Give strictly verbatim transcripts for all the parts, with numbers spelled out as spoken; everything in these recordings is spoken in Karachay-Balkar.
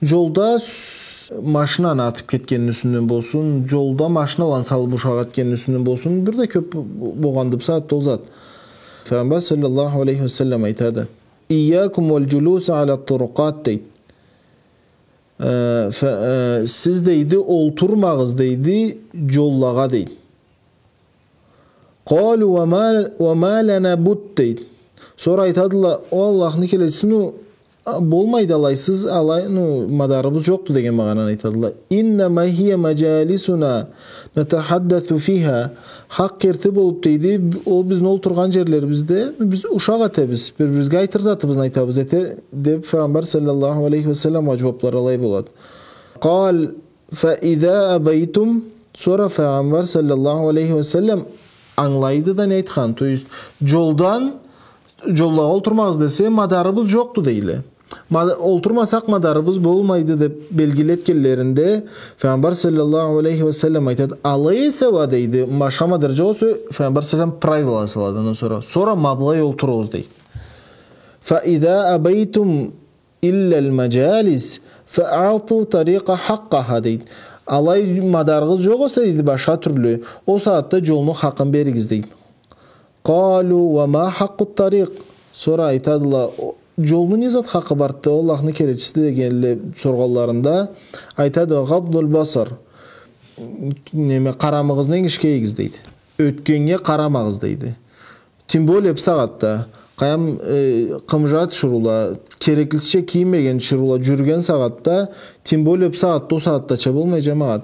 Джолда с-, машинаны атыб кетгенини юсюнден болсун, джолда машиналаны салыб ушакъ этгенини юсюнден болсун, бир да кёб бо-, болгъанды бусагъатда ол зат. Файгъамбар саллаллаху алейхи ва саллам айтады: «Ийякум валь джулуса аля турукъат», — дейди. Э, фа-, э, сиз, дейди, олтурмагъыз, дейди, джоллагъа, дейди. «Къалу ва ма, ва ма лана будд», — дейди. Сора айтадыла: «О Аллахны келечиси, ну, а, болмайды алайсыз, алай, ну, мадарыбыз джокъду», — деген магъананы айтадыла. «Иннама хия маджалисуна натахаддасу фиха». Хакъ керти болуб, дейди, б-, ол бизни олтургъан джерлерибизде, ну, биз ушакъ этебиз, бир-бирибизге айтыр затыбызны айтабыз, эте, деб, Файгъамбар саллаллаху алейхи ва салламгъа джууаблары алай болады. «Къал, фа иза абайтум», сора Файгъамбар саллаллаху алейхи ва саллам ангылайды да не айтханын. То есть, джолдан, джоллагъа олтурмагъыз десе, мадарыбыз джокъду, дейле. Ма-, олтурмасакъ, мадарыбыз болмайды, деб белгили этгенлеринде, Файгъамбар саллаллаху алейхи ва саллам айтады: «Алай эсе уа, — дейди, — башха мадар джокъ эсе», — Файгъамбар саллаллаху алейхи ва саллам правила салады андан сора. «Сора ма былай олтуругъуз», — дейди. «Фа иза абайтум илля аль-маджалис, фа аъту тарикъа хакъкъаха», — дейди. «Алай мадарыгъыз джокъ эсе, — дейди, — башха тюрлю, ол сагъатда джолну хакъын беригиз», — дейди. «Къалу ва ма хакъкъу тарикъ?» Сора айтадыла: «О, джолну не зат хакъы барды, о Аллахны келечиси?» — дегенле соргъанларында, айтады: «Гъаддуль басар». Неме, къарамыгъызны энгишге ийигиз, дейди. Ётгеннге къарамагъыз, дейди. Тем более бу сагъатда, къайдам, э, къымыжа тиширыула, кереклисича кийинмеген тиширыула джюрюген сагъатда, тем более бу сагъатда, ол сагъатдача болмай, джамагъат.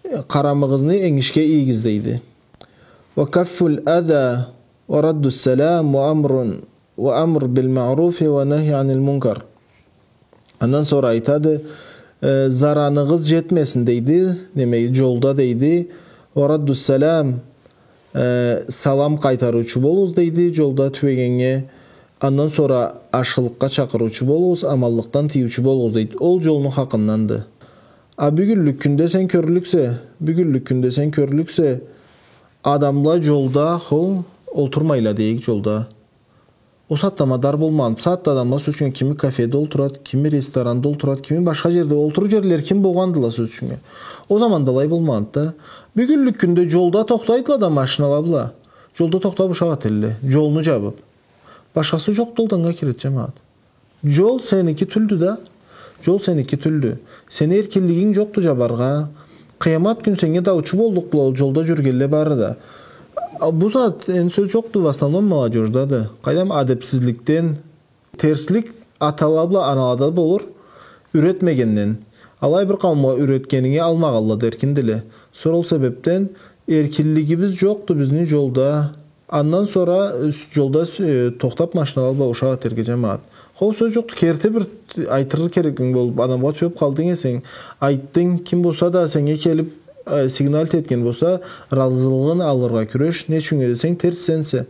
Э, къарамыгъызны энгишге ийигиз, дейди. «Ва каффуль аза, ва раддус салам, ва амрун, ва амр биль маъруфи, ва нахи аниль мункар». Андан сора айтады, э, зараныгъыз джетмесин, дейди, неме, джолда, дейди. «Ва раддус салам, э, салам къайтарыучу болугъуз, дейди, джолда тюбегеннге. Андан сора ашхылыкъгъа чакъырыучу болугъуз, аманлыкъдан тыйыучу болугъуз», — дейди. Ол джолну хакъынданды. А бюгюнлюк кюнде сен кёрлюксе, бюгюнлюк кюнде сен кёрлюксе, адамла джолда, хо, олтурмайла, дейик, джолда. Ол сагъатда мадар болмагъан. Бу сагъатда адамла, сёз ючюн, кими кафеде олтурад, кими ресторанда олтурад, кими башха джерде. Олтурур джерле эркин болгъандыла, сёз ючюн. Ол заманда алай болмагъанды да. Бюгюнлюк кюнде джолда тохтайдыла да машинала бла. Джолда тохтаб ушакъ этелле. Джолну джабыб. Башхасы джокъду ол да анга киред, джамагъат. Джол сеники тюлдю да. Джол сеники тюлдю. Сени эркинлигинг джокъду джабаргъа. Къыямат кюн сеннге даучу боллукъ бла ол джолда джюрюгенле бары да. А, бу зат, энди, сёз джокъду, в основном молодёждады. Къайдам, адебсизликден, терслик атала бла анала да болур, юретмегенден. Алай бир къауумгъа юретгенинги алмагъанла да эркиндиле. Сора ол себебден эркинлигибиз джокъду бизни джолда. Андан сора, э, джолда, э, тохтаб машинала бла ушакъ этерге, джамагъат. Хо, сёз джокъду, керти бир айтыргъа кереклинг болуб, адамгъа тюбеб къалдынг эсенг, айтдынг, ким болса да сеннге келиб, э, сигналить этген болса, разылыгъын алыргъа кюреш, не ючюн десенг, терс сенсе.